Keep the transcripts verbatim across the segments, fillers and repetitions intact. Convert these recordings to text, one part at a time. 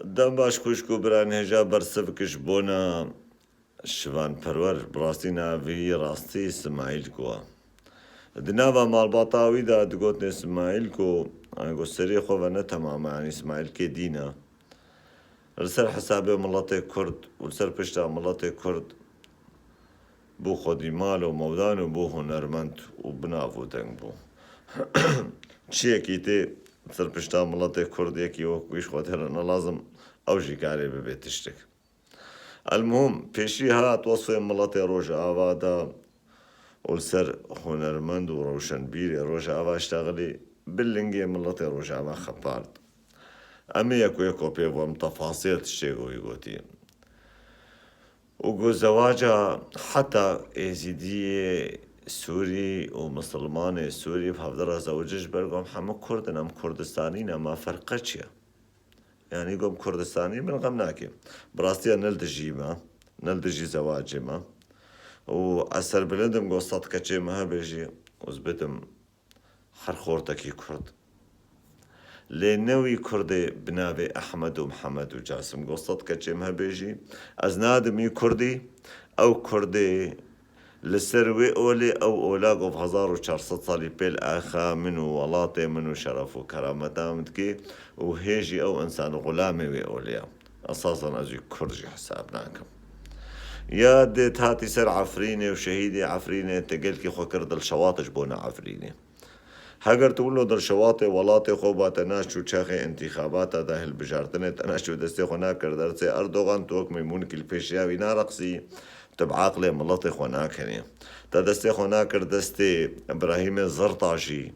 Dem baş xwişk û birayên hêja bersiv ki ji bona Şivan Perwer, bi rastî navî rastî Smaîl Ko. Di nava malbata wî de digotinê Smaîl Ko, yani ku serê xwe ve ne temam e, yani Smaîl kê dîn e. Li ser hesabê miletê Kurd û li ser pişta miletê Kurd bû xwedî mal û mewdan û bû hunermend û bi nav û deng bû. Çiyekî tê li ser pişta miletê Kurd yekî wek wî ji xwe têre ne lazim, ew jî karê bibe tiştek. Elmuhim, pêşî hat wesfê miletê Rojava da û li ser hunermend û rewşenbîrê Rojava ştexilî bi lingê miletê Rojava xepard. Em ê yek û yek pê bûm tefasîl tiştê ku wî gotiye. Û got, zewaca heta Êzîdiyê Sûrî û Misilmanê Sûrî bi hevdira zewicê ji ber ku em hemû Kurd in, em Kurdistanî ne, ma ferqe çi ye? Yanî gom Kurdistanî min xem nake. Bi rastiya ne li dijî me, ne li dijî zewacê me. Û ez serbilind im, got sed keçê me hebe jî, ez bidim her xortekî Kurd. Lê ne wî Kurdê bi navê Ehmed û Mihemed û Casim, got sed keçê me hebe jî, ez nadim wî Kurdî, ew Kurdê Li ser wê olê ew ola ku hezar û çar sed salî pêl axa min û welatê min û şeref û kerameta min dike û hê jî ew însan xulamê wê olê ye. Esasen ez wî Kurd jî hesab nakim. Ya dê hatî ser Efrînê û şehîdê Efrînê te gelkî xwe kir dilşewat ji bona Efrînê. Heger tu wilo dilşewatê welatê xwe ba, te naçû çaxê întîxabata de hilbijartinê, te naçû destê xwe nakir dersê Erdogan, tu wek meymûnikî li pêşiya wî nareqsî, tu bi aqlê miletê xwe nakenî. Te destê xwe nakir destê Îbrahîmê Zertajî,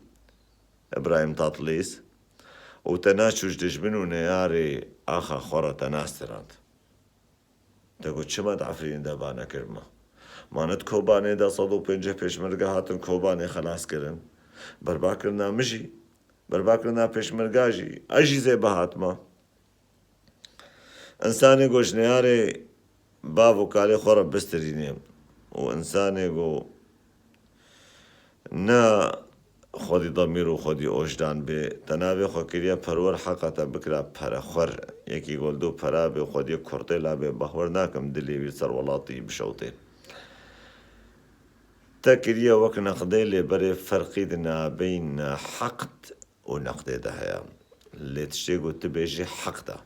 Îbrahîm Tatlîs, û te naçû ji dijmin û neyarê axa xwe re te nastirand. Te got, çima di Efrînê de ba nekir me? Ma ne di Kobanê de sed û pêncî pêşmerge hatin Kobanê xelas kirin? Berbakirina min jî, berbakirina pêşmerga jî, ez jî zêbe hatime. Însanê ku ji neyarê bav û kalê xwe re bistirîne û însanê ku ne xwedî demîr û xwedî ojdan bê, te navê xwe kiriye perwer, heqa te bikira perexwer. Yekî ku li dû pera bê, xwediyê kurtêla bê, bawer nakim dilê wî ser welatî bişewtê. Te kiriye wek neqdê, lê berê ferqî di nabeyna heqd û neqdê de heye. Lê tiştê ku tu bêjî heqd e.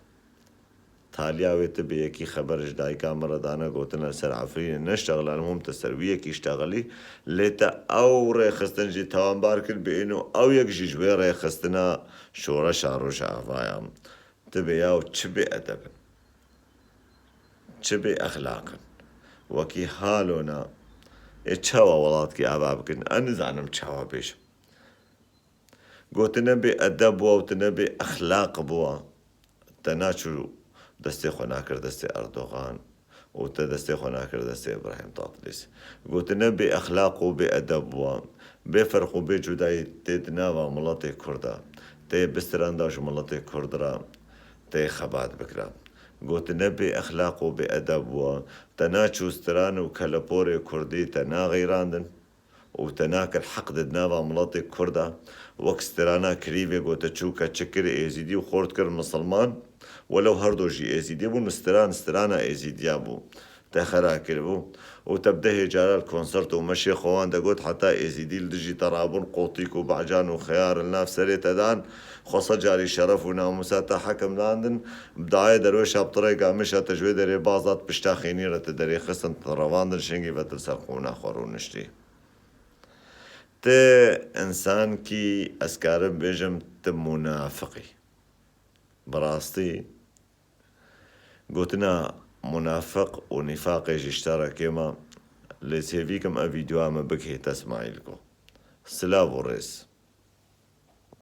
Taliya wê tu bê, yekî xeber ji dayika min re dane, gotine li ser Efrînê neştexile, elmûm te ser wî yekî ştexilî, lê te ew rêxistin jî tawanbar kir bi ên û ew yek jî ji wê rêxistina şoreşa Rojava ye. Tu bê yaw çi bê edeb in, çi bê exlaq in, wekî halo ne, ê çawa welatkî ava bikin, ez nizanim çawa bêjim. Gotine bê edeb bû û tine bê exlaq bû. Te naçû destê xwe nakir destê Erdogan û te destê xwe nakir destê Îbrahîm Tatlîs. Gotine bê exlaq û bê edeb bû. Bê ferq û bê cudayî tê di nava miletê Kurd de. Tê bistiranda ji miletê Kurd re tê xebat bikira. Gotine bê exlaq û bê edeb bû. Te naçû stiran û keleporê Kurdî te naxeyrandin. û te nakir heqd di nava miletê Kurd de, wek strana Krîvê ku te çû keçik kir Êzîdî û xort kir misilman, welew her do jî Êzîdî bûn, stiran strana Êzîdiya bû. Te xera kiribû û te bi dehê cara li konsert û meşê xwe wan de got, heta Êzîdî li dijî te rabûn, qotîk û bacan û xeyar li nav serê te dan, xwe sed carî şeref û namûsa te hekim dandin, bi dayê derweşa bi tirêka mişa te ji wê derê baz dat, pişta xênî re te derê xistin, te revandin, şingî ve te li ser qûna xwe rûniştî. Ti însankî, ez karim bêjim, ti munafiq î. Bi rastî, gotina munafiq û nîfaqê jî ji te re kêm e, lê ez hêvî kim ev vîdeoya min bigihîte Smaîl Ko. Silav û rêz.